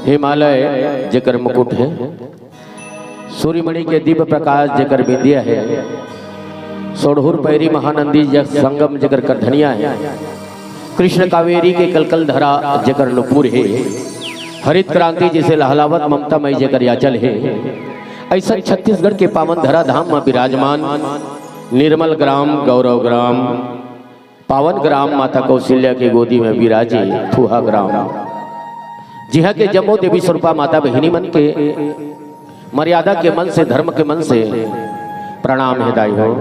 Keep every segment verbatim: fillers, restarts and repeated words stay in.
हिमालय जेकर मुकुट हे, सूर्यमणि के दिव्य प्रकाश जेकर बिंदिया हे, सोढ़ुर पैरी महानंदी जग संगम जेकर करधनिया हे, कृष्ण कावेरी के कलकल धरा जेकर नुपुर हे, हरित क्रांति जइसे लहलावत ममता मई जेकर याचल हे, अइसन छत्तीसगढ़ के पावन धरा धाम म विराजमान निर्मल ग्राम, गौरव ग्राम, पावन ग्राम माता कौशल्या के गोदी में विराजे थुहा ग्राम, जिहाँ के जम्मो देवी स्वरूपा माता बहिनी मन के मर्यादा के मन से, धर्म के मन से प्रणाम हे दाई हो।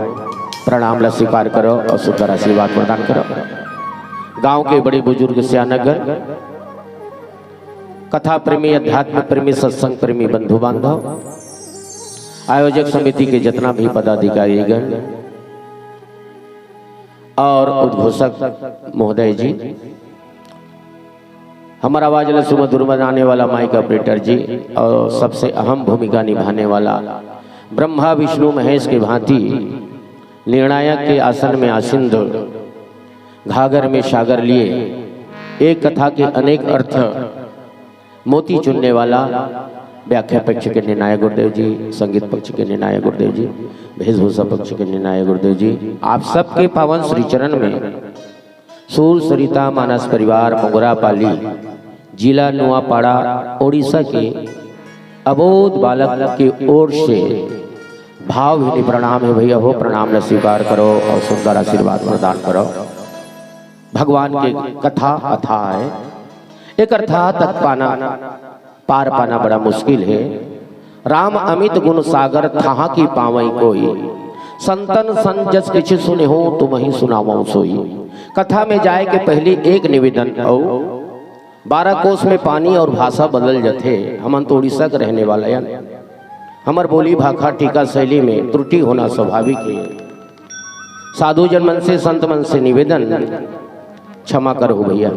प्रणाम ला स्वीकार करो अउ सुंदर आशीर्वाद प्रदान करो। गांव के बड़े बुजुर्ग सियानगण, कथा प्रेमी, अध्यात्म प्रेमी, सत्संग प्रेमी बंधु बांधव, आयोजक समिति के जितना भी पदाधिकारी गण और उद्घोषक महोदय जी, हमर आवाज ला सुमधुर बनाने वाला माइक ऑपरेटर जी और सबसे अहम भूमिका निभाने वाला ब्रह्मा विष्णु महेश के भांति निर्णायक के आसन में आसीन, घाघर में सागर लिए, एक कथा के अनेक अर्थ मोती चुनने वाला व्याख्या पक्ष के निर्णायक गुरुदेव जी, संगीत पक्ष के निर्णायक गुरुदेव जी, वेशभूषा पक्ष के निर्णायक गुरुदेव जी, आप सबके पावन श्री चरण में सूर सरिता मानस परिवार मोगरा पाली, जिला नुआपाड़ा, ओडिशा के अबोध बालक के ओर से भावभीनी प्रणाम हे भैया हो। प्रणाम ला स्वीकार करो और सुंदर आशीर्वाद प्रदान करो। भगवान के कथा अथाह हे, एकर थाह तक पाना, पार पाना बड़ा मुश्किल हे। राम अमित गुण सागर थाह की पावई कोई, संतन सन जस किछु सुने हो तुमहि सुनावउ सोई। कथा में जाए के पहली एक निवेदन अउ बारह कोस में पानी और भाषा बदल जथे। हमन तो उड़ीसा के रहने वाला हन, हमर बोली भाखा टीका शैली में त्रुटि होना स्वाभाविक हे। साधु जन मन से, संत मन से निवेदन, क्षमा करहु भैया।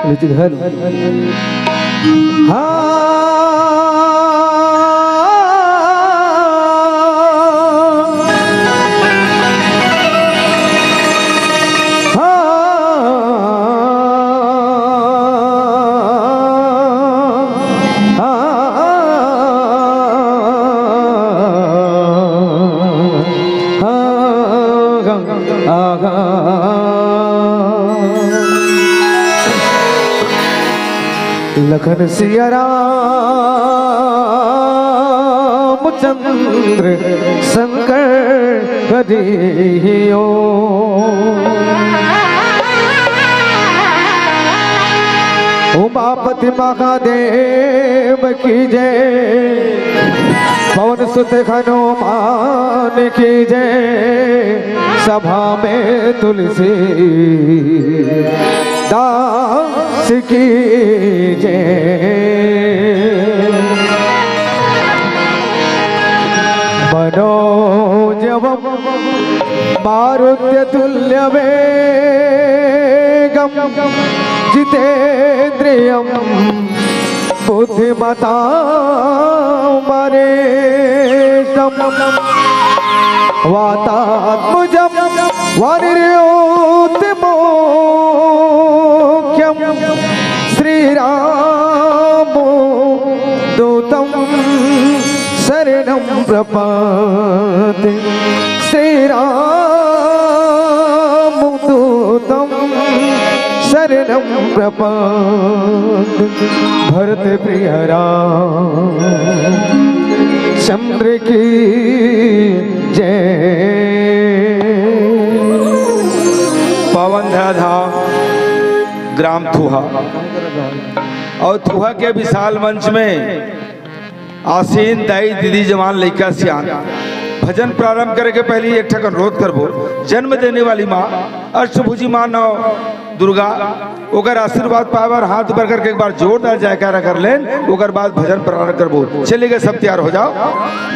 निज घर। हाँ। हाँ। हाँ। हाँ। हाँ। लखन सिया राम चंद्र शंकर हरि ओम। उमापति महादेव की जय, पवन सुत हनुमान की जय, सभा में तुलसी दास की जय। मनोजवम मारुत्य तुल्य वेगम जितेंद्रियम बुद्धिमतां वरिष्ठं वातात्मजं वानरयूथमुख्यं श्रीरामदूतं शरणं प्रपद्ये। श्रीरामदूतं शरणं प्रपद्ये। भरत प्रिय राम चंद्र की जय। पावन धरा धाम ग्राम थुहा और थुहा के विशाल मंच में आसीन दाई, दीदी, जवान, लइका, सियान, भजन प्रारंभ करे के पहले एक ठक अनुरोध करबो, जन्म देने वाली माँ, अष्टभुजी माँ नौ दुर्गा, ओकर आशीर्वाद पाए बर हाथ ऊपर करके एक बार जोरदार जयकारा कर लेन, ओकर बाद भजन प्रारंभ करबो। चलिए सब तैयार हो जाओ।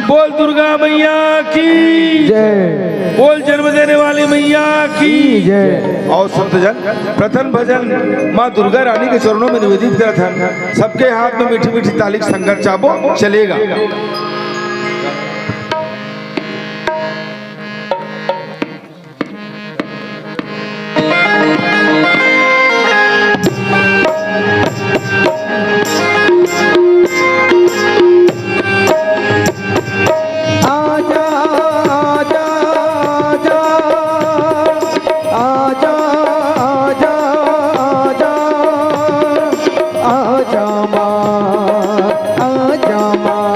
बोल दुर्गा मैया की जय। बोल जन्म देने वाली मैया की जय। और संतजन, प्रथम भजन माँ दुर्गा रानी के चरणों में निवेदित करत हन। सबके हाथ में मीठी मीठी ताली के संगत चाबो चलेगा। आजा, आजा, आजा, आजा, आजा, आजा, आजा माँ, आजा माँ।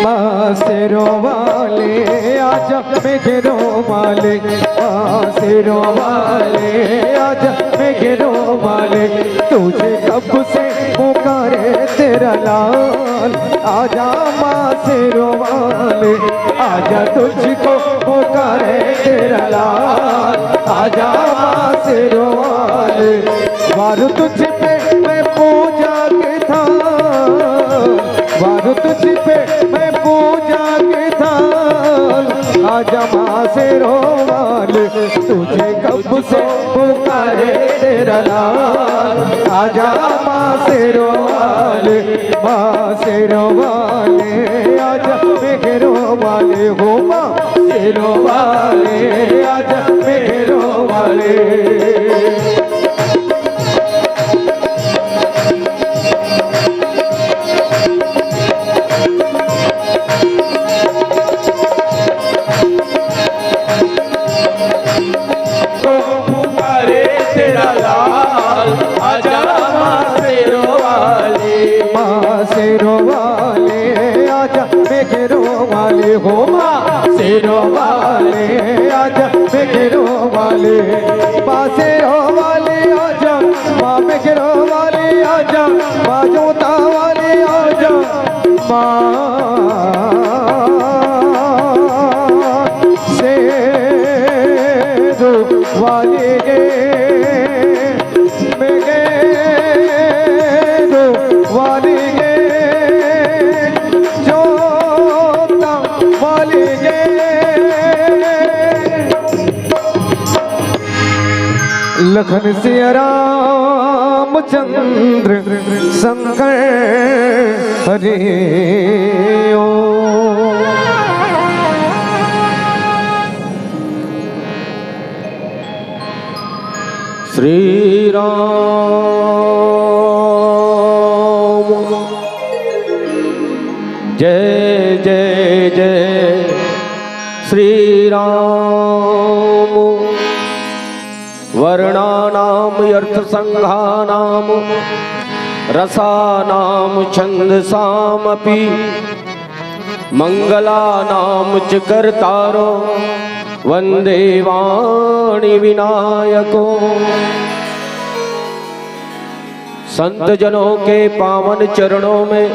माँ शेरों वाले आजा, मेघेरों वाले, माँ शेरों वाले आजा, मेघेरों वाले, तुझे कब से पुकारे तेरा लाल। आजा माँ शेरों वाले, आजा, तुझको पुकारे तेरा लाल। आजा माँ शेरों वाले, वारूं तुझ पे मैं पूजा के थाल, वारूं तुझ पे मैं पूजा के थाल। आजा माँ शेरों वाले, तुझे कब से पुकारे तेरा लाल। आजा माँ शेरों वाले, माँ शेरों वाले, आजा मेघेरों वाले, हो माँ शेरों वाले, आजा मेघेरों वाले। को पुकारे तेरा लाल, आजा माँ शेरों वाले। माँ शेरों वाले, आजा मेघेरों वाले, हो माँ शेरों वाले, आजा मेघेरों वाले। माँ शेरों वाले आजा, माँ मेघेरों वाले आजा, माँ जोता वाले आजा, माँ वाली गे, मेगे दो वाली गे, जोता वाली गे। लखन सिया रामचंद्र शंकर हरि ओम। श्री राम जय जय जय श्री राम। वर्णानाम अर्थसंघानाम रसानाम छंदसामपि मंगलानाम च कर्तारो वंदे वाणी विनायको। संत जनों के पावन चरणों में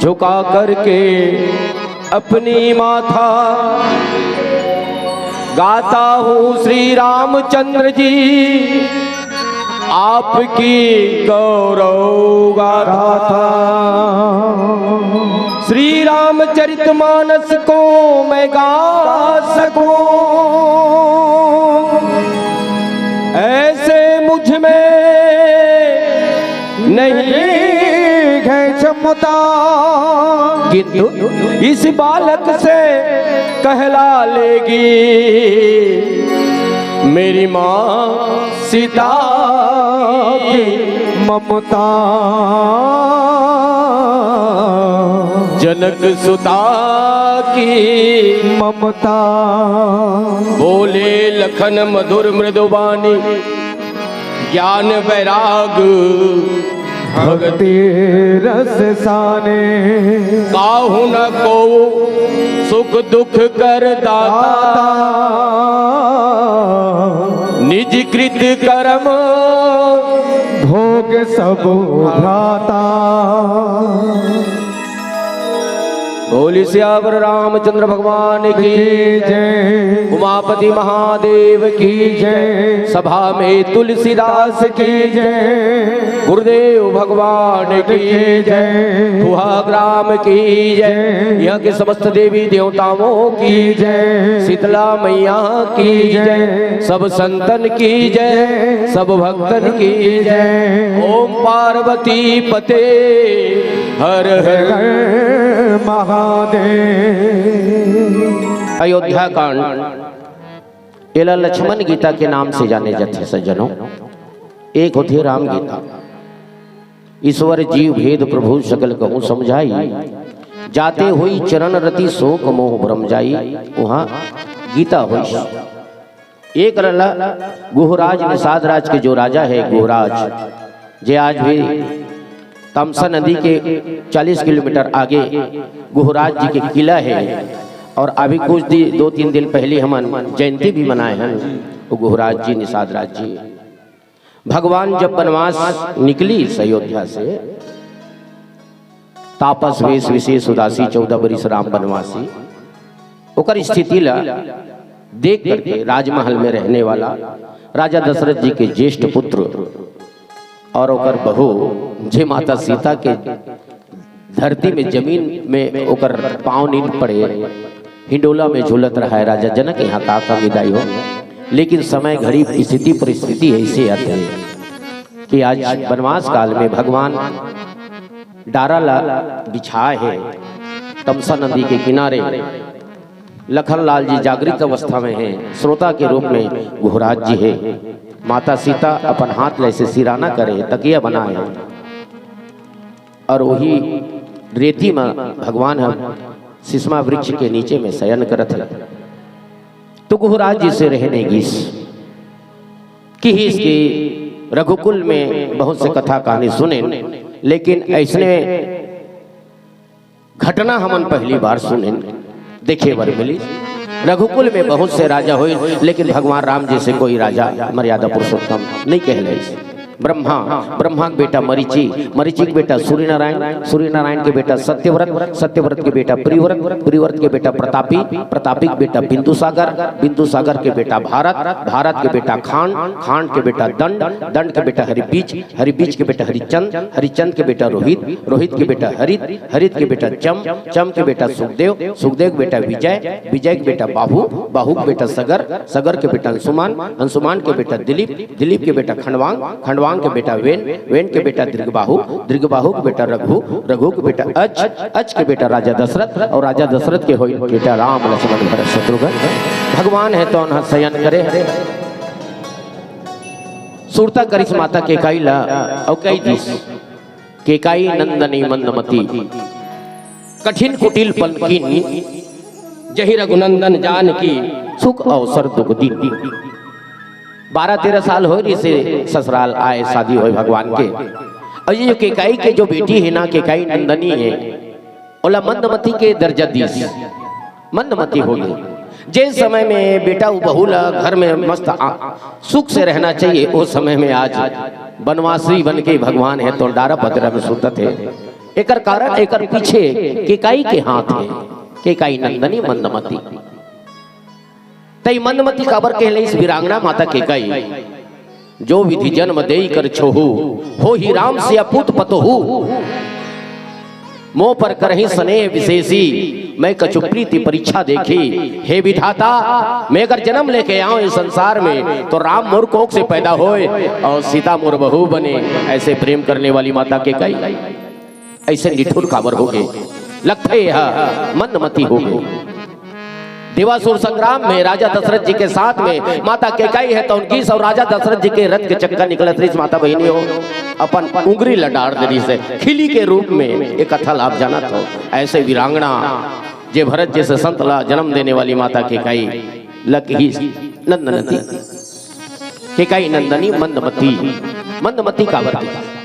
झुका करके अपनी माथा गाता हूँ श्री रामचंद्र जी आपकी गौरव गाथा। श्री रामचरितमानस को मैं गा सकूं, ऐसे मुझ में नहीं है क्षमता, किंतु इस बालक से कहला लेगी मेरी माँ सीता की ममता। जनक सुता की ममता। बोले लखन मधुर मृदुबानी, ज्ञान वैराग भक्ति रस साने। काहू न को सुख दुख कर दाता, निज कृत कर्म भोग सब भ्राता। बोली सियावर रामचंद्र भगवान की जय। उमापति महादेव की जय। सभा में तुलसीदास की जय। गुरुदेव भगवान की जय। फुहा ग्राम की जय। यहाँ के समस्त देवी देवताओं की जय। शीतला मैया की जय। सब संतन की जय। सब भक्तन की जय। ओम पार्वती पते हर हर महादेव। अयोध्या कांड, एला लक्ष्मण गीता के नाम से जाने जाथे सज्जनों। एक होथे राम गीता, ईश्वर जीव भेद प्रभु सकल कहूँ समझाई, जाते होई चरण रति शोक मोह भ्रम जाई, वहाँ गीता होई। एक रला गुहराज निषाद राज के जो राजा है गुहराज, जे आज भी तमसा नदी के चालीस किलोमीटर आगे गुहराज जी के किला है। और अभी कुछ दिन, दो तीन दिन पहले हमन जयंती भी मनाए हैं वो गुहराज जी, निषाद राज जी। भगवान जब वनवास निकली इस अयोध्या से, तापस वेश विशेष उदासी, चौदह बरिस राम वनवासी, ओकर स्थिति ला देख करके राजमहल में रहने वाला राजा दशरथ जी के ज्येष्ठ पुत्र और ओकर बहू जे माता सीता के धरती में, जमीन में ओकर पाँव नींद पड़े, हिंडोला में झूलत रहा है। राजा जनक यहाँ का कमी दाई हो, लेकिन समय घड़ी स्थिति परिस्थिति ऐसे आते हैं कि आज वनवास काल में भगवान डारा ला बिछाए है तमसा नदी के किनारे। लखन लाल जी जागृत अवस्था में हैं, श्रोता के रूप में गुहराज जी है। माता सीता अपन हाथ ले से सिराना करे, तकिया बनाए हैं। और वही रेती में भगवान हम सिसमा वृक्ष के नीचे में शयन करत है। तो गुहराज जी से रहने गीस कि इसके रघुकुल में बहुत से कथा कहानी सुने, लेकिन ऐसने घटना हमन पहली बार सुने, देखे बर मिली। रघुकुल में बहुत से राजा हुए, लेकिन भगवान राम जैसे कोई राजा मर्यादा पुरुषोत्तम नहीं कहले। ब्रह्मा, ब्रह्मा के बेटा मरीचि, मरीचि के बेटा सूर्यनारायण, सूर्यनारायण के बेटा सत्यव्रत, सत्यव्रत के बेटा प्रियव्रत, प्रियव्रत के बेटा प्रतापी, प्रतापी के बेटा बिंदुसागर, बिंदुसागर के बेटा भारत, भारत के बेटा खांड, खांड के बेटा दंड, दंड के बेटा हरिबीज, हरिबीज के बेटा हरिचंद, हरिचंद के बेटा रोहित, रोहित के बेटा हरित, हरित के बेटा चम, चम के बेटा सुखदेव, सुखदेव के बेटा विजय, विजय के बेटा बाहु, बाहु के बेटा सगर, सगर के बेटा अंशुमान, अंशुमान के बेटा दिलीप, दिलीप के बेटा खंडवांग, खंडवांग के बेटा वेन, वेन के बेटा दृगबाहु, दृगबाहु के बेटा रघु, रघु के बेटा अच, अच के बेटा राजा दशरथ, अउ राजा दशरथ के होई बेटा राम, लक्ष्मण, भरत, शत्रुघ्न। भगवान हे तौन ह शयन करे। सुरता करिस माता केकई ला, अउ कहि दिस, केकई नंदनी मंदमती, कठिन कुटिल पन कीन, जहि रघुनंदन जानकी, सुख अवसर दुख दीन। बारह तेरह साल होय रिहिसे ससुराल आए, शादी होय भगवान के। अउ ये जो केकई के जो बेटी हे ना, केकई नंदनी हे, ओला मंदमती के दर्जा दिस, मंदमती हो गे। जे समय में बेटा अउ बहू ला घर में मस्त आ, सुख से रहना चाहिए, ओ समय में आज बनवासी बन के भगवान हे तो डारा पतरा में सुतत हे। एकर कारण, एकर पीछे केकई के हाथ हे, केकई नंदनी मंदमती। तई मंदमती काबर कहले इस वीरांगना माता केकई, जो विधि जन्म देई कर छोहू, होही राम सिया पूत पतोहू। मोह पर करही स्नेह विशेषी, मैं कछु प्रीति परीक्षा देखी। हे विधाता, मैं अगर जन्म लेके आऊं इस संसार में, तो राम मोर कोख से पैदा होए और सीता मोर बहू बने। ऐसे प्रेम करने वाली माता केकई ऐसे निठुर काबर हो गे? लगथे यह मंदमती हो गे। देवासुर संग्राम में राजा दशरथ जी के साथ में माता केकई हे तौन गिस अउ राजा दशरथ जी के रथ के चक्का निकलत रिहिस, माता बहिनी हो, अपन उंगरी ला डार दे रिहिसे खिली के रूप में। ये कथा ला आप जानत हो, ऐसे वीरांगना जे भरत जैसे संत ला जन्म देने वाली माता केकई ला कहिस नंदनती, केकई नंदनी मंदमती। मंदमती काबर कहिस?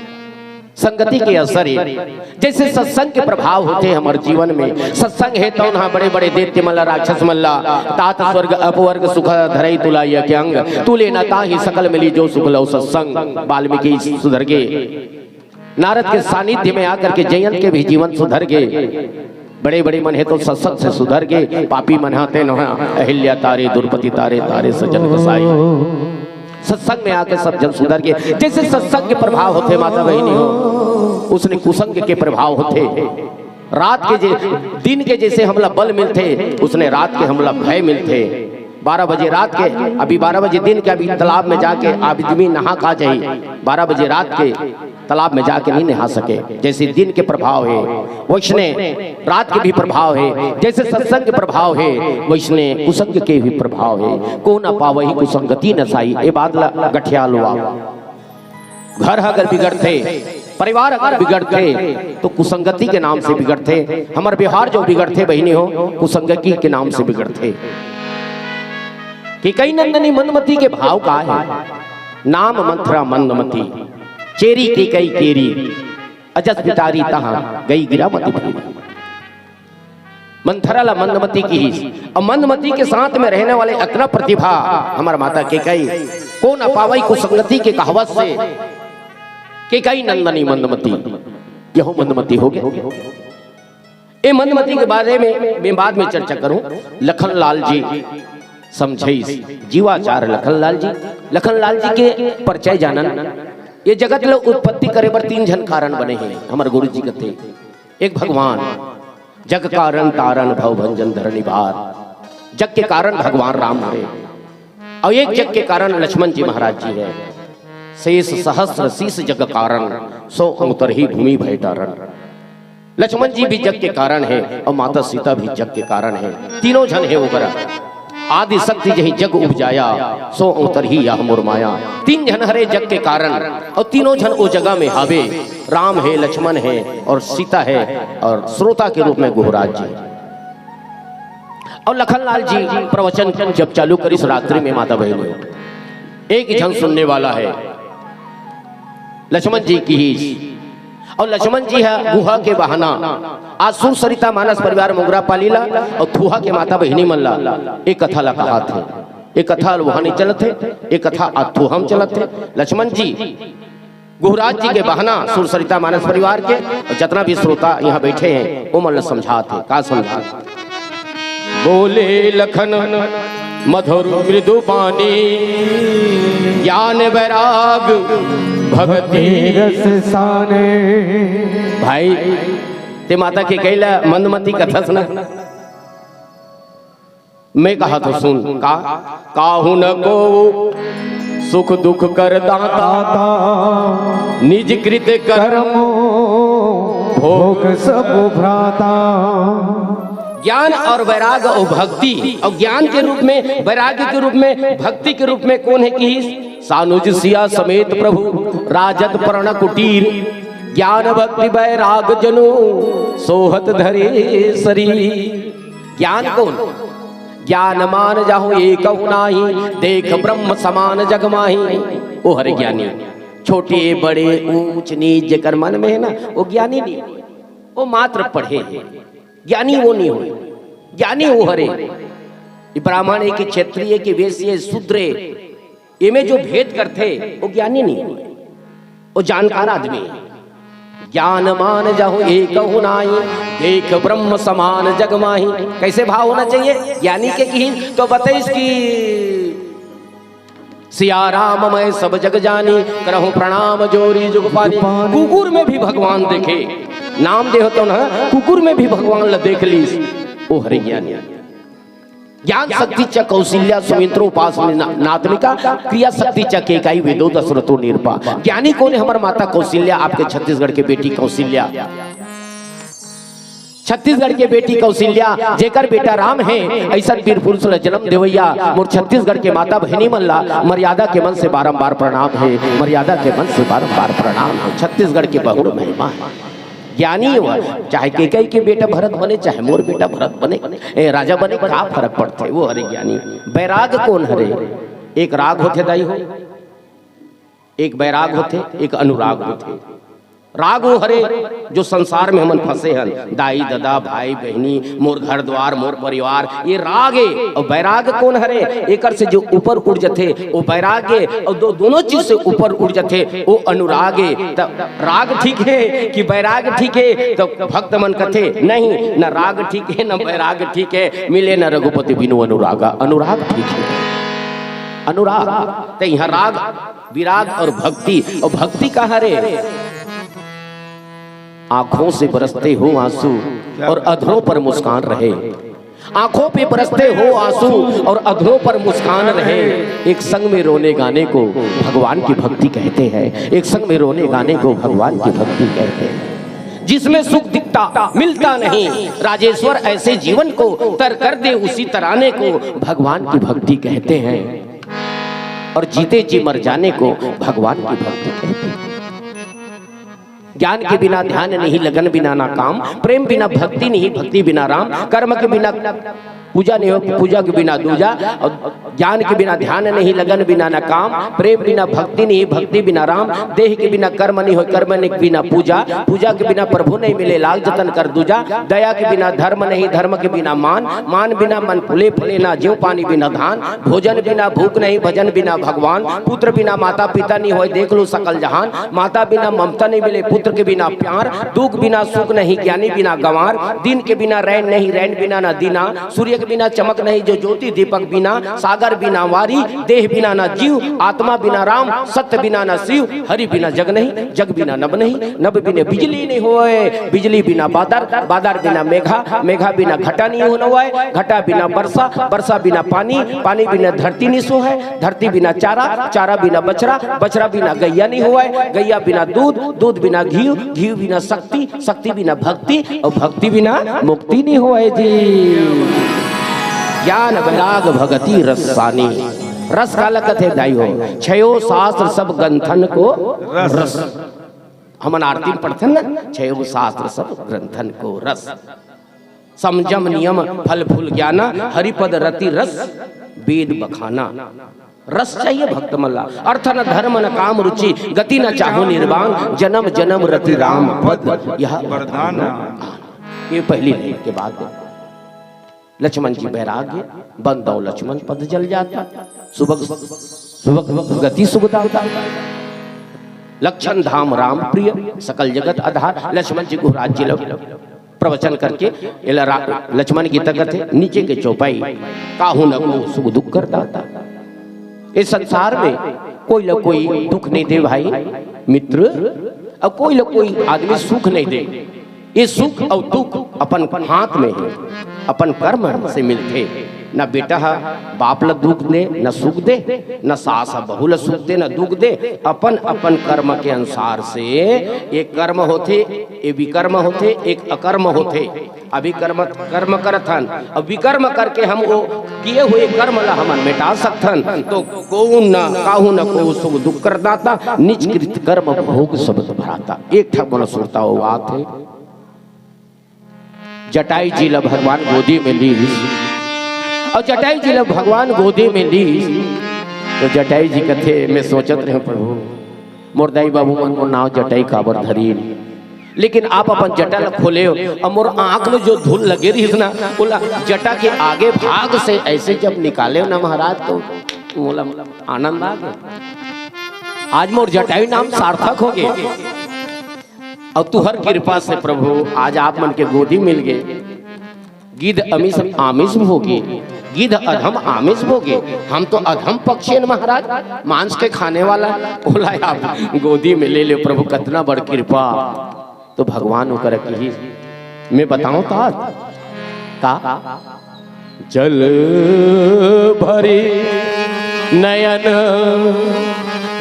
संगति के असर हे। जैसे सत्संग के प्रभाव होथे हमर जीवन में, सत्संग हे तौन हा बड़े-बड़े दैत्य मन ला, राक्षस मन ला, तात स्वर्ग अपवर्ग सुख धरई तुला यज्ञ अंग, तू लेना ताहि सकल मिली जो सुख लव सत्संग। वाल्मीकि सुधर गे, नारद के सानिध्य में आकर के जयंत के भी जीवन सुधर गे। बड़े-बड़े मन हे तो सत्संग से सुधर गे, पापी मन हा तेन हा अहिल्या तारे, दुर्पति तारे, तारे सज्जन कसाई। सत्संग में आके सब जन सुधर गे। जैसे सत्संग के प्रभाव होथे माता बहिनी हो, उसने कुसंग के प्रभाव होथे। रात के जे, दिन के जैसे हमला बल मिलथे, उसने रात के हमला भय मिलथे। बारह बजे रात के, अभी बारह बजे दिन के, अभी तालाब में जाके आदमी नहा का जाही, बारह बजे रात के तालाब में जाके नहीं नहा सके। जैसे दिन के प्रभाव हे, वैसने रात के भी प्रभाव हे। जैसे सत्संग के प्रभाव हे, वैसने कुसंग के भी प्रभाव हे। को न पावही कुसंगति नसाई, ये बात ला गठिया लो आप। घर अगर बिगड़थे, परिवार अगर बिगड़थे, तो कुसंगति के नाम से बिगड़थे। हमर व्यवहार जो बिगड़थे बहिनी हो, कुसंगति के नाम से बिगड़थे। केकई नंदनी मंदमती के भाव का हे? नाम मंथरा मंदमती, चेरी केकई केरी, अजस बिटारी तहाँ गई गिरा मति फेरी। मंथरा ला मंदमती किहिस, अउ मंदमती के साथ में रहने वाले अतना प्रतिभा हमर माता केकई, को न पावई कुसंगति के कहावत से केकई नंदनी मंदमती, यहू मंदमती हो गे। ए मंदमती के बारे में मैं बाद में चर्चा करूं। लखन लाल जी समझइस, जीवाचार लखन लाल जी, लखन लाल जी के परिचय जानन। ये जगत ल उत्पत्ति करे बर तीन झन कारण बने हे, हमर गुरु जी कथे। एक भगवान, जग कारण तारण भव भंजन धरणी भार, जग के कारण भगवान राम हरे, अउ एक जग के कारण लक्ष्मण जी महाराज जी हे। शेष सहस्र शीश जग कारण, सो अंग तरही भूमि भय तारण। लक्ष्मण जी भी जग के कारण हे अउ माता सीता भी जग के कारण हे। तीनों झन हे ओकरा। आदि शक्ति जही जग उपजाया, सो अंग तरही यह मोर माया। तीन झन हरे जग के कारण, अउ तीनों झन ओ जगह में हावे। राम हे, लक्ष्मण हे अउ सीता हे अउ श्रोता के रूप में गुहराज जी। अउ लखन लाल जी प्रवचन जब चालू करिस रात्रि में माता बहिनी, एक झन सुनने वाला हे, लक्ष्मण जी किहिस। अउ लक्ष्मण जी ह गुहा के बहाना, आज सुर सरिता मानस परिवार मोंगरा पाली ला अउ थुहा के माता बहिनी मन ला एक कथा ला कहात हे। एक कथा वहां नहीं चलत हे, एक कथा आज थुहा म चलत हे। लक्ष्मण जी गुहराज जी के बहना सुर सरिता मानस परिवार के, अउ जतना भी श्रोता इहाँ बइठे हे, ओमन ल समझात हे। का समझात हे? बोले लखन मधुर मृदु बानी, ज्ञान बैराग भगति। रस साने। भाई, तें माता कैकई ल मंदमती कथस न। मैं कहत हँव सुन का, काहू न कोऊ सुख दुख कर दाता, निज कृत कर्म भोग सब भ्राता। ज्ञान अउ बैराग अउ भक्ति, अउ ज्ञान के रूप में, बैराग्य के रूप में, भक्ति के रूप में कोन हे किहिस? सानुज सिया समेत प्रभु राजत प्रण कुटीर, ज्ञान भक्ति बैराग जनु सोहत धरे सरीर। ज्ञान कोन? ज्ञान मान जाहु एकहु नाही, देख ब्रह्म समान जग माही। ओ हरे ज्ञानी। छोटे बड़े ऊंच नीच जेकर मन में हे ना, ओ ज्ञानी नहीं होय। ओ मात्र पढ़े हे। ज्ञानी ओ नहीं होय। ज्ञानी ओ हरे। ये ब्राह्मण हे कि क्षत्रिय हे कि वैश्य हे, शूद्र हे, एमे जो भेद करथे, ओ ज्ञानी नहीं होय, ओ जानकार आदमी हे। ज्ञान मान जाहु एकहु नाही, देख ब्रह्म समान जग माही। कैसे भाव होना चाहिए ज्ञानी के किहिस? तो बतइस कि सिया राम मैं सब जग जानी, करहु प्रणाम जोरी जुग पानी। कुकुर में भी भगवान देखे, नाम दे हो तो ना, कुकुर में भी भगवान ल देख लीस, ओ हरे ज्ञानी। ज्ञान शक्ति च कौशल्या सुमित्रो उपासनी ना-, नात्मिका, क्रिया शक्ति च केकाई वेदो दशरथो निरपा। ज्ञानी कोन हे? हमर माता कौशल्या, आपके छत्तीसगढ़ के बेटी कौशल्या। छत्तीसगढ़ के बेटी कौशल्या, जेकर बेटा राम हे, अइसन वीर पुरुष ल जन्म देवइया मोर छत्तीसगढ़ के माता बहिनी मन ला मर्यादा के मन से बारंबार प्रणाम हे, मर्यादा के मन से बारंबार प्रणाम हे। छत्तीसगढ़ के बहुर महिमा हे। ज्ञानी हे, चाहे केकई के बेटा भरत बने, चाहे मोर बेटा भरत बने, ए, राजा बने, का फरक पड़थे? ओ हरे ज्ञानी। बैराग कोन हरे? एक राग होथे दाई हो, एक बैराग होथे, एक अनुराग होथे। राग ओ हरे जो संसार में हमन फंसे हन, दाई ददा, भाई बहिनी, मोर घर द्वार, मोर परिवार, ये राग हे। अउ बैराग कोन हरे? एकर से जो ऊपर उठ जथे, ओ बैराग हे। अउ दो, दोनों चीज से ऊपर उठ जथे, ओ अनुराग हे। त राग ठीक हे कि बैराग ठीक हे? त भक्त मन कथे, नहीं, न राग ठीक हे, न बैराग ठीक हे, मिले न रघुपति बिनु अनुरागा। अनुराग ठीक हे, अनुराग। त इहाँ राग, विराग अउ भक्ति, अउ भक्ति का हरे? आंखों से बरसते हो आंसू और अधरों पर मुस्कान रहे। आंखों पे बरसते हो आंसू और अधरों पर मुस्कान रहे। एक संग में रोने गाने को भगवान की भक्ति कहते हैं। एक संग में रोने गाने को भगवान की भक्ति कहते हैं। जिसमें सुख दिखता मिलता नहीं, राजेश्वर ऐसे जीवन को, तर कर दे उसी तराने को भगवान की भक्ति कहते हैं। और जीते जी मर जाने को भगवान की भक्ति कहते हैं। ज्ञान के बिना ध्यान नहीं, लगन बिना ना काम, प्रेम बिना भक्ति नहीं, भक्ति बिना राम, कर्म के बिना पूजा नहीं हो, पूजा के बिना दूजा, अउ ज्ञान के बिना ध्यान नहीं, लगन बिना ना काम, प्रेम बिना भक्ति नहीं, भक्ति बिना राम, देह के बिना कर्म नहीं हो, कर्म नहीं बिना पूजा, पूजा के बिना प्रभु नहीं मिले, लाग जतन कर दूजा, दया के बिना धर्म नहीं, धर्म के बिना मान, मान बिना मन फूले फले ना, ज्यों पानी बिना धान, भोजन बिना भूख नहीं, भजन बिना भगवान, पुत्र बिना माता पिता नहीं होय, देख लो सकल जहान, माता बिना ममता नहीं मिले, पुत्र के बिना प्यार, दुख बिना सुख नहीं, ज्ञानी बिना गंवार, दिन के बिना रैन नहीं, रैन बिना ना दीना, सूर्य के बिना चमक नहीं, जो ज्योति दीपक बिना, सागर बिना वारी, देह बिना ना जीव, आत्मा बिना राम, सत्य बिना ना शिव, हरि बिना जग नहीं, जग बिना नभ नहीं, नभ बिना बिजली नहीं होय, बिजली बिना बादर, बादर बिना मेघा, मेघा बिना घटा नहीं होना होय, घटा बिना बरसा, बरसा बिना पानी, पानी बिना धरती नहीं सोहय, धरती बिना चारा, चारा बिना बछरा, बछरा बिना गैया नहीं होय, गैया बिना दूध, दूध बिना घीव, घीव बिना शक्ति, शक्ति बिना भक्ति, अउ भक्ति बिना मुक्ति नहीं होय जी। ज्ञान वैराग भगति रस सानी। रस काला कथे दाई हो? छयो शास्त्र सब ग्रंथन को रस। रस। हमन आरती में पढ़थन ना, छयो शास्त्र सब ग्रंथन को रस। संयम नियम फल फूल ज्ञाना, हरिपद रति रस वेद बखाना। रस चाहिए भक्त मन ला, अर्थ न धर्म न काम रुचि, गति न चाहो निर्वाण, जन्म जन्म रति राम पद यह वरदान। ये पहली लाइन के बाद लक्ष्मण जी बैराग्य, बंदौ लक्ष्मण पद जल जाता, सुभग सुभग गति सुख दाता। लक्षण धाम राम प्रिय, सकल जगत आधार। लक्ष्मण जी गुहराज जी ल प्रवचन करके एला रा-, लक्ष्मण गीता कथे, नीचे के चौपाई, काहू न को सुख दुख कर दाता। इस संसार में कोई ल कोई दुख नहीं दे भाई मित्र, अउ कोई ल कोई आदमी सुख नहीं दे। ये सुख अउ दुख अपन हाथ में हे, अपन कर्म से मिलथे। न बेटा ह बाप ल दुख दे, न सुख दे, न सास ह बहू ल सुख दे, न दुख दे। अपन अपन कर्म के अनुसार से एक कर्म होथे, एक विकर्म होथे, एक अकर्म होथे। अभी कर्म, कर्म करत हन, अब विकर्म करके हम वो किए हुए कर्म ला हमन मिटा सकथन। तो को न काहू न को सुख दुख कर दाता, निज कृत कर्म भोग सब भ्राता। एक ठा मोला सुरता वो बात हे। जटाई जी ला भगवान गोदी में लीस, अउ जटाई जी ला भगवान गोदी में लीस, तो जटाई जी कथे, मैं सोचत रहे प्रभु, मोर दाई बाबू मन मोर नाव जटाई काबर धरी, लेकिन आप अपन जटा ला खोले हो, अउ मोर आंख में जो धूल लगे रहिस ना, ओला जटा के आगे भाग से ऐसे जब निकाले हो ना महाराज, तो मोला आनंद आ गया। आज मोर जटाई नाम सार्थक हो गए। अउ तुहर कृपा से प्रभु आज आप मन के गोदी मिल गए। गिद्ध अमिस आमिस भोगे, गिद्ध अधम आमिस भोगे। हम तो अधम पक्षी हन महाराज, मांस के खाने वाला। ओला आप गोदी में ले ले प्रभु, कतना बड़ कृपा। तो भगवान ओकर किहिस, मैं बताऊं तात का? जल भरी नयन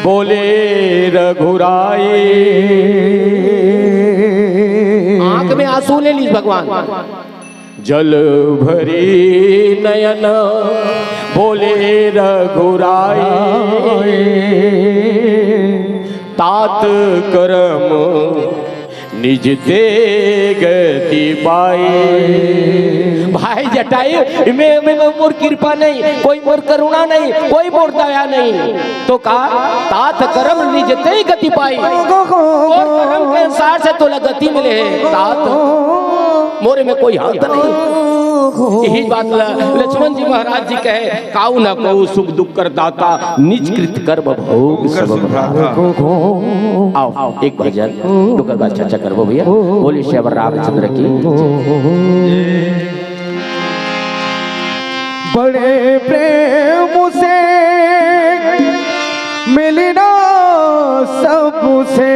बोले रघुराई। आंख में आंसू ले लीस भगवान। जल भरी नयन बोले रघुराई, तात करम निज ते गति पाई। भाई जटाई, में, में, में मोर कृपा नहीं, कोई मोर करुणा नहीं, कोई मोर दया नहीं, तो का तात करम निज ते गति पाई। मोर करम के अनुसार से तोला गति मिले हे तात, मोरे में कोई हाथ नहीं। यही बात ल-, लक्ष्मण जी महाराज जी कहे, काऊ ना को सुख दुख कर दाता, निज कृत कर्म भोग सब भ्राता। आओ, एक भजन, ओकर बाद चर्चा करबो भैया। बोलिए श्री रामचंद्र की। बड़े प्रेम से मिलना सबसे,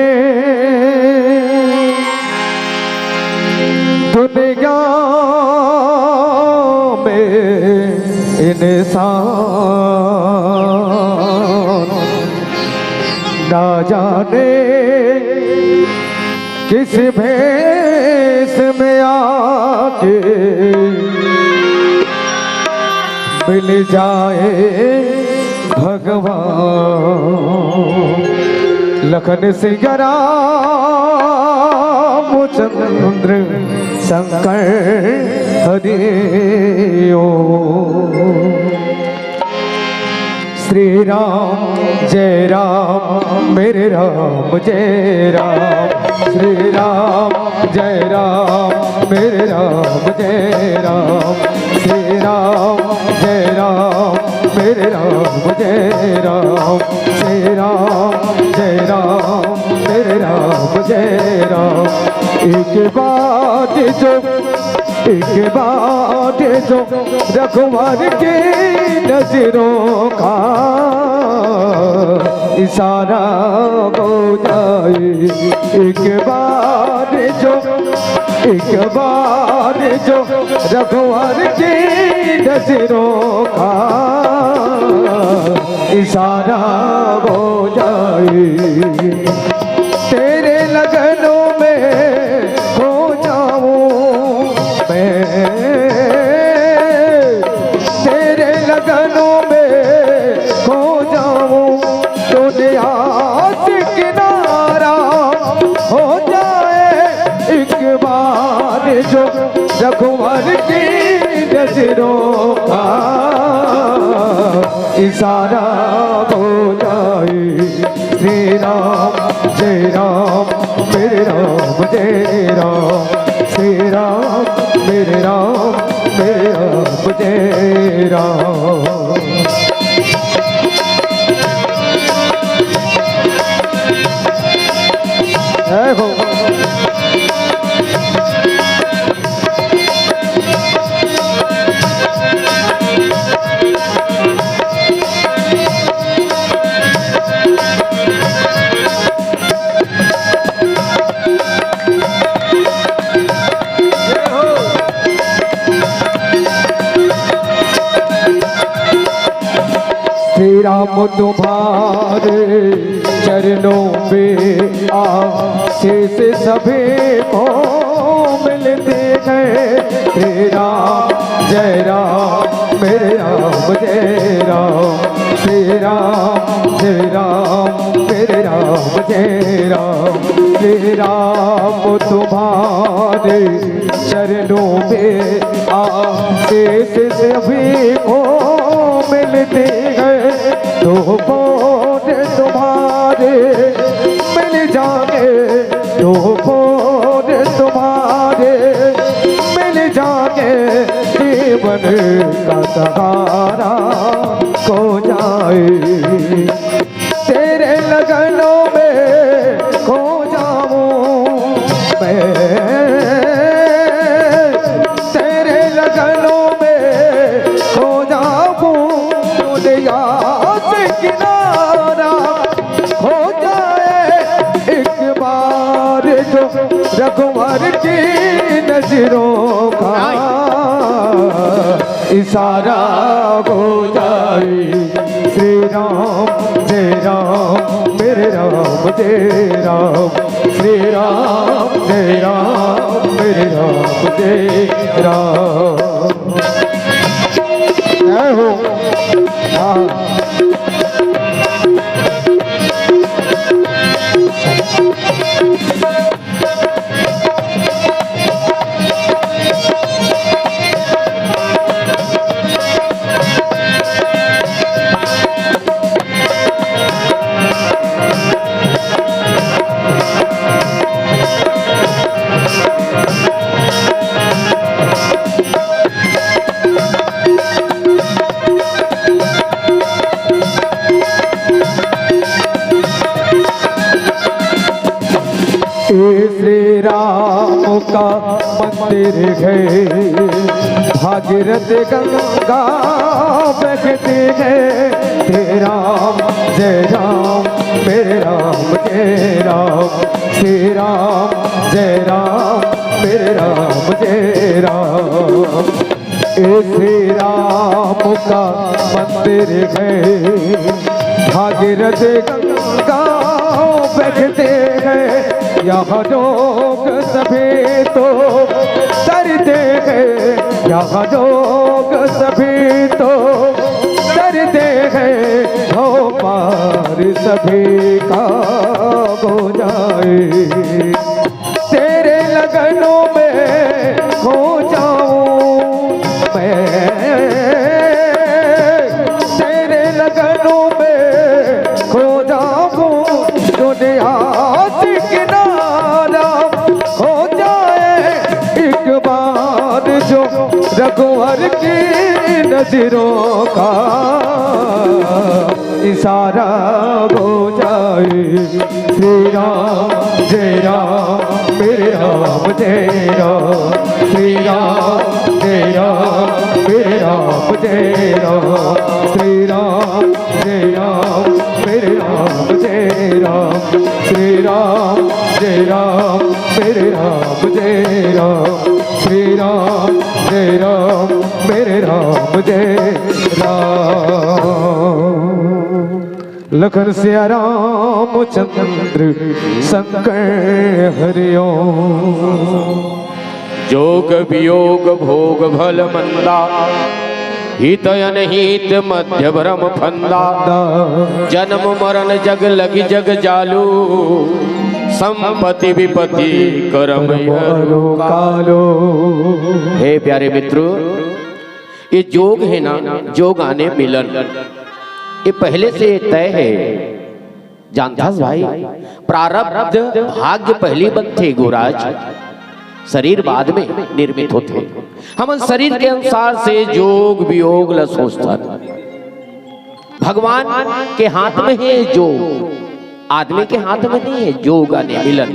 दुनिया में इंसान ना जाने किस भेष में आके मिल जाए भगवान। लखन सिया रामचंद्र शंकर हरि ओम। श्री राम जय राम मेरे राम जय राम। श्री राम जय राम मेरे राम जय राम। श्री राम जय राम मेरे राम जय राम। श्री राम जय राम मेरे राम जय राम। एक बात जो, एक बात जो रघुवर की नजरों का इशारा हो जाए। एक बार जो, एक बार जो रघुवर की नजरों का इशारा हो जाए। तेरे लगनों में खो जाऊं मैं, तेरे लगनों में खो जाऊं। दुनिया से किनारा हो जाए एक बार जो रघुवर की नजरों का इशारा हो जाए। श्री राम जय राम मेरे राम जय राम। श्री राम मेरे राम मेरे राम जय राम। हम तुम्हारे चरणों में आशीष सभी को मिलते हैं। श्री राम जय राम, मेरे राम जय राम, श्री राम जय राम, मेरे राम जय राम। श्री राम तुम्हारे चरणों में आशीष सभी को मिलते हैं। दो बोझ तुम्हारे मिल जाएंगे, दो बोझ तुम्हारे मिल जाएंगे, जीवन का सहारा हो जाए। तेरे लगनों में खो जाऊं मैं, तेरे लगनों में खो जाऊं। दुनिया से किनारा हो जाए एक बार जो रघुवर की नजरों का इशारा हो जाए। श्री राम जय राम, मेरे राम जय राम, श्री राम जय राम, मेरे राम जय राम। जय हो। हाँ। श्री राम का मंदिर है, भागीरथ गंगा बहती है। श्री राम जय राम, मेरे राम जय राम, श्री राम जय राम, मेरे राम जय राम। श्री राम का मंदिर है, भागीरथ गंगा बहते हैं। यहाँ लोग सभी तो तरते हैं, यहाँ लोग सभी तो तरते हैं, हो पार सभी का हो जाए। तेरे लगनों में खो जाऊं मैं, तेरे लगनों में खो जाऊं। दुनिया से किनारा हो जाए एक बार जो रघुवर की नजरों का इशारा हो जाए। श्री राम जय राम, मेरे राम जय राम, श्री राम जय राम, मेरे राम जय राम, श्री राम जय राम, मेरे राम जय राम, श्री राम जय राम, मेरे राम जय राम, श्री राम जय राम, मेरे राम जय राम। लखन सिया रामचंद्र शंकर हरिओम। जोग वियोग भोग भल मंदा, हित अनहित मध्य भ्रम फंदा। जन्म मरण जग लगी जग जालू, संपत्ति विपत्ति करम अरु कालो। हे प्यारे मित्र, ये जोग है ना, जोग आने मिलन, ये पहले से तय है। जानथस भाई, प्रारब्ध भाग्य पहली बनथे गुराज, शरीर बाद में निर्मित होथे। हमन शरीर के अनुसार से जोग वियोग ल सोचथन। भगवान के हाथ में है जोग, आदमी के हाथ में नहीं है। जोग आने मिलन,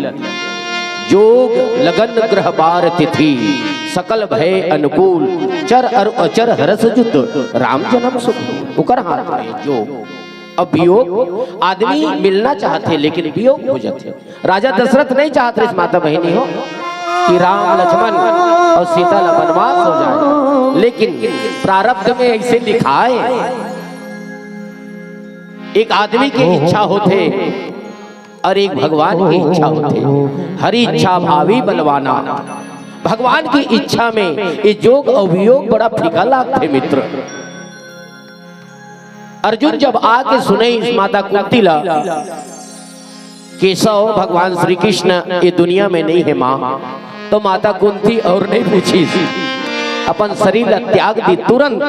जोग लगन ग्रह बार तिथि, सकल भय अनुकूल, चर अरु अचर हरस जुत, राम जन्म सुख। ओकर हाथ में है जोग। अब वियोग, आदमी मिलना चाहथे लेकिन वियोग हो जाथे। राजा दशरथ नहीं चाहत रहिस, माता बहिनी हो, कि राम लक्ष्मण और सीता ला वनवास हो जाए, लेकिन प्रारब्ध में ऐसे लिखाए। एक आदमी के इच्छा होथे और एक भगवान के इच्छा होथे। हरि इच्छा भावी बलवाना। भगवान के इच्छा में ये जोग अउ वियोग बड़ा फीका लागथे मित्र। अर्जुन जब आके सुने इस माता कुंती ला, केशव भगवान श्री कृष्ण ये दुनिया में नहीं हे माँ, तो माता कुंती अउ नहीं पूछिस, अपन शरीर ला त्याग दिस तुरंत।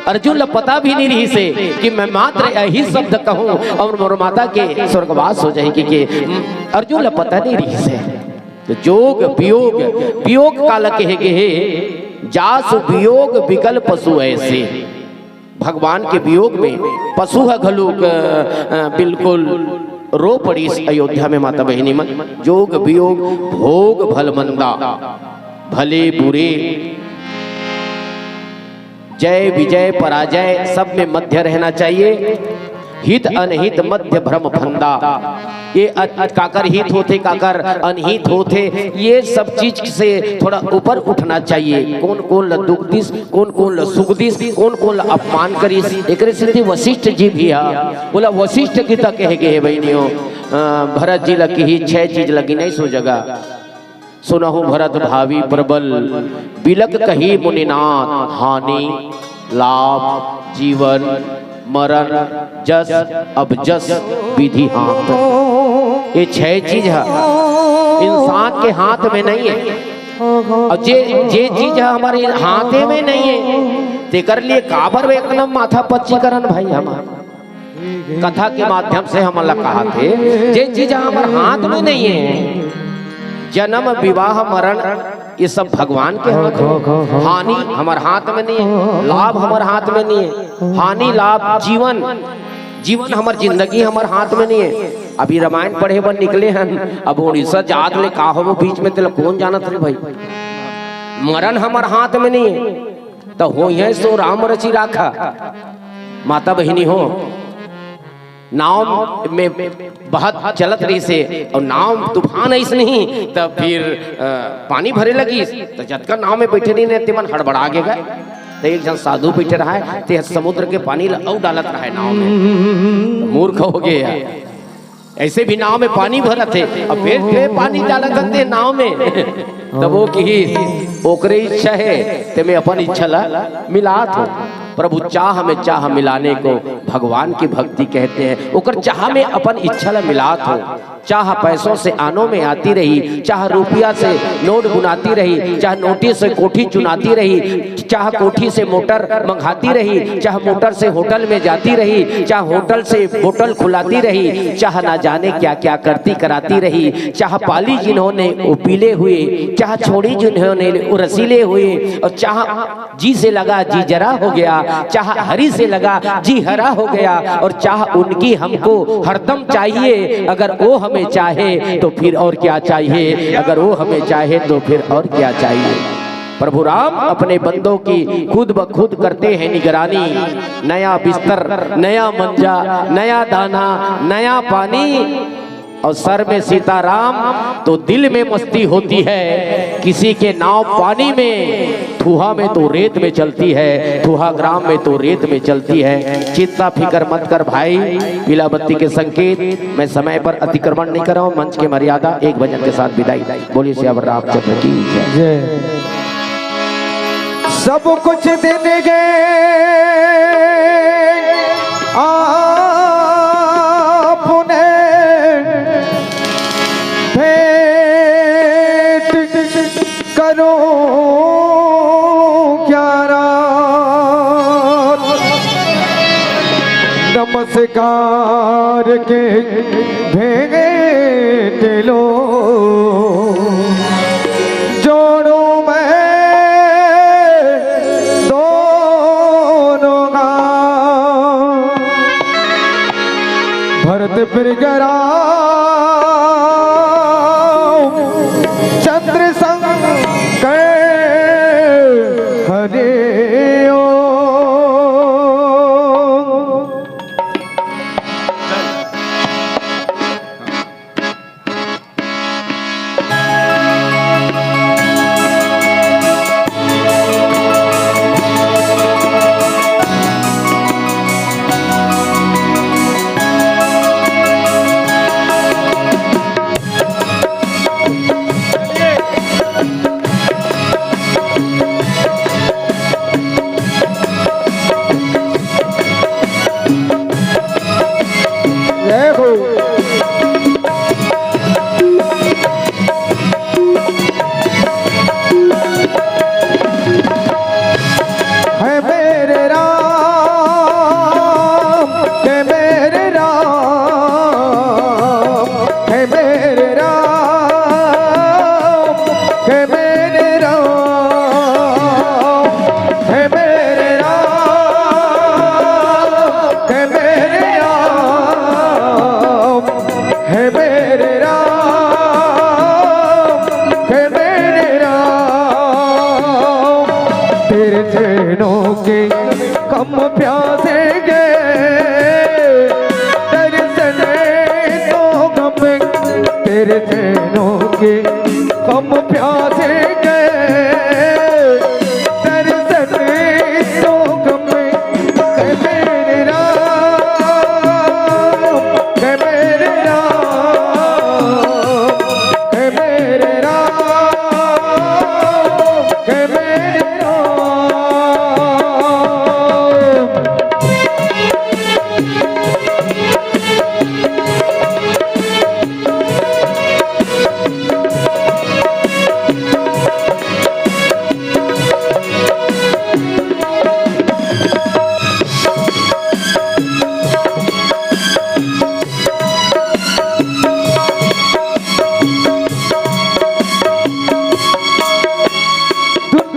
अर्जुन ला पता भी नहीं रहिसे कि मैं मात्र यही शब्द कहूँ अउ मोर माता के स्वर्गवास हो जाही के। अर्जुन ला पता नहीं रहिसे। तो जोग वियोग, वियोग काला कहे गे हे, जासु वियोग बिकल पशु ऐसे। भगवान के वियोग में पशु ह घलोक, अ, अ, बिल्कुल रो पड़िस अयोध्या में माता बहिनी मन। जोग वियोग भोग भल मंदा, भले बुरे, जय विजय पराजय सब में मध्य रहना चाहिए। हित अनहित मध्य भ्रम फंदा। ये अ-, काकर हित होथे, काकर अनहित होथे, ये सब चीज से थोड़ा ऊपर उठना चाहिए। कोन कोन ला दुख दिस, कोन कोन ला सुख दिस, कोन कोन ला अपमान करिस। एकरे सेती वशिष्ठ जी भी हा, ओला वशिष्ठ गीता कहे गे हे बहिनी हो। अ, भरत जी ला किहिस छै चीज ला गिनइस ओ जगह। सुनहु भरत भावी प्रबल, बिलक कही मुनिनाथ, हानि लाभ जीवन मरण जस अब जस विधि हाथ। ये छै चीज ह इंसान के हाथ में नहीं हे। अउ जे, जे चीज ह हमर हाथे में नहीं हे, तेकर लिए काबर वे एकदम माथा पच्ची करन भाई हमर। कथा के माध्यम से हमन ला कहाथे, जे चीज ह हमर हाथ में नहीं हे, जन्म विवाह मरण ये सब भगवान के हाथ में। हानि हमर हाथ में नहीं हे, लाभ हमर हाथ में नहीं हे। हानि लाभ जीवन, जीवन हमर जिंदगी हमर हाथ में नहीं हे। अभी रामायण पढ़े बर निकले हन, अब उड़ीसा जात ले का होबो बीच में, तेला कोन जानत रे भाई। मरण हमर हाथ में नहीं हे, त होइहैं सो राम रचि राखा। माता बहिनी हो, नाव में बहत चलत रहिसे अउ नाव तूफान अइसनही, त फिर, अ, पानी भरे लगिस, त जतका नाव में बइठे रहिन, तेमन हड़बड़ा गे गा। त एक झन साधु बइठे रहय, ते समुद्र के पानी ल अउ डालत रहय नाव में। मूर्ख हो गे यार। ऐसे भी नाव में पानी भरत हे, अब फिर, फिर पानी डालत हन ते नाव में। तब वो किहिस, ओकरे इच्छा हे, ते में अपन इच्छा ला मिलात हों। प्रभु चाह में चाह मिलाने को भगवान की भक्ति कहते हैं। ओकर चाह में अपन इच्छा ला मिलात हों। चाह पैसों से आनों में आती रही, चाह रुपया से नोट बुनाती रही, चाह नोटी से कोठी चुनाती रही, चाह कोठी से मोटर मंगाती रही, चाह मोटर से होटल में जाती रही, चाह होटल से बोतल खुलाती रही, चाह ना जाने क्या क्या करती कराती रही। चाह पाली जिन्होंने वो पीले हुए, चाह छोड़ी जिन्होंने वो रसीले हुए, और चाह जी से लगा जी जरा हो गया, चाह हरी से लगा जी हरा हो गया, और चाह उनकी हमको हरदम चाहिए। अगर वो हमें चाहे तो फिर और क्या चाहिए, अगर वो हमें चाहे तो फिर और क्या चाहिए। प्रभु राम अपने बंदों की खुद ब खुद करते हैं निगरानी। नया बिस्तर, नया मंजा, नया दाना, नया पानी, और सर में सीताराम तो दिल में मस्ती होती है। किसी के नाव पानी में, थुहा में तो रेत में चलती है, थुहा ग्राम में तो रेत में चलती है। चिंता फिकर मत कर भाई, पीला बत्ती के संकेत। मैं समय पर अतिक्रमण नहीं कर रहा हूँ, मंच के मर्यादा। एक भजन के साथ विदाई। बोलिए सियावर रामचंद्र की जय। जय। सब कुछ दिन गए आपने भेंट करूं क्या रात, नमस्कार के भेंट लो जोड़ू मैं दोनों गांव। भरत प्रगराम चंद्र शंकर हरे ओम।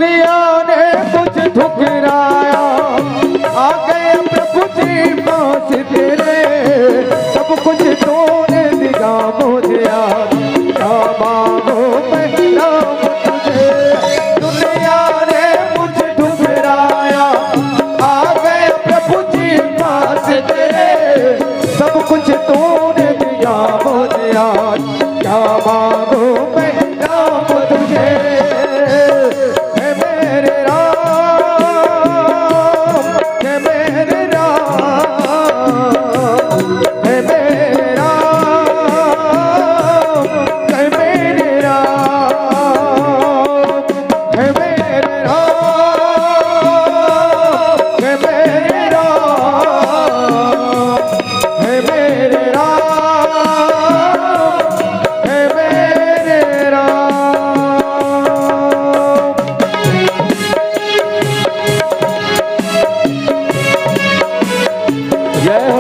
दुनिया ने कुछ ठुकराया, आ गए प्रभु जी पास तेरे, सब कुछ तूने दिया मुझे आज, क्या मांगू मैं राम तुझे। दुनिया ने कुछ ठुकराया, आ गए प्रभु जी पास तेरे, सब कुछ तूने दिया मुझे आज, क्या मांगू मैं राम तुझे। हे मेरे राम, हे मेरे राम, हे मेरे राम, हे मेरे राम, हे मेरे राम, हे मेरे राम, हे मेरे राम, हे मेरे राम। जय हो।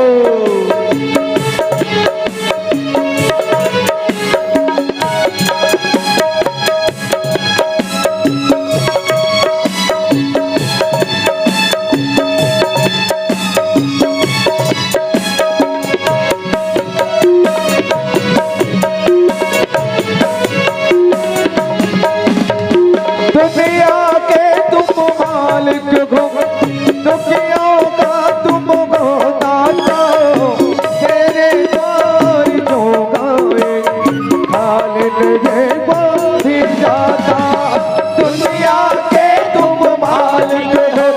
दुनिया के तुम मालिक हो, दुखियों का तुम हो दाता, तेरे द्वार जो गाए, खाली नहीं कोई जाता। दुनिया के तुम मालिक हो,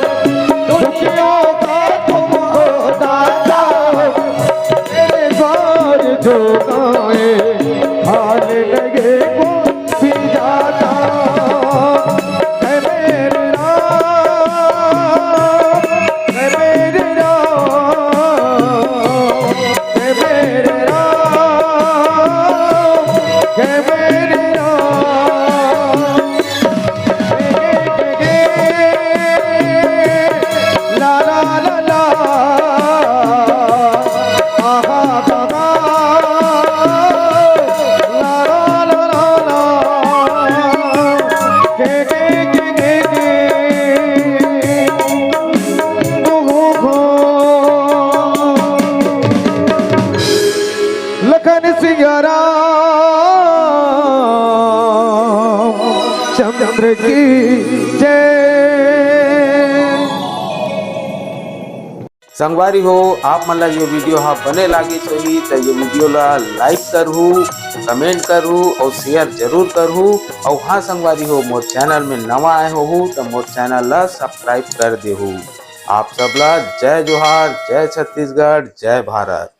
दुखियों का तुम हो दाता, तेरे द्वार जो गाए, खाली नहीं कोई जाता। हे मेरे राम, हे मेरे राम, हे मेरे राम, हे मेरे राम। ला ला ला ला, आहा बाबा, ला ला ला ला ला, के के के के के, गो गो गो। लखन सिया राम चंद्र की जय। संगवारी हो, आप मन ला ये video हा बने लागिस होही त ये video ला like करहू, comment करहू और share जरूर करहू। और हाँ संगवारी हो, मोर channel में नवा आए होहू त मोर channel ला subscribe कर देहू। आप सब ला जय जोहार, जय छत्तीसगढ़, जय भारत।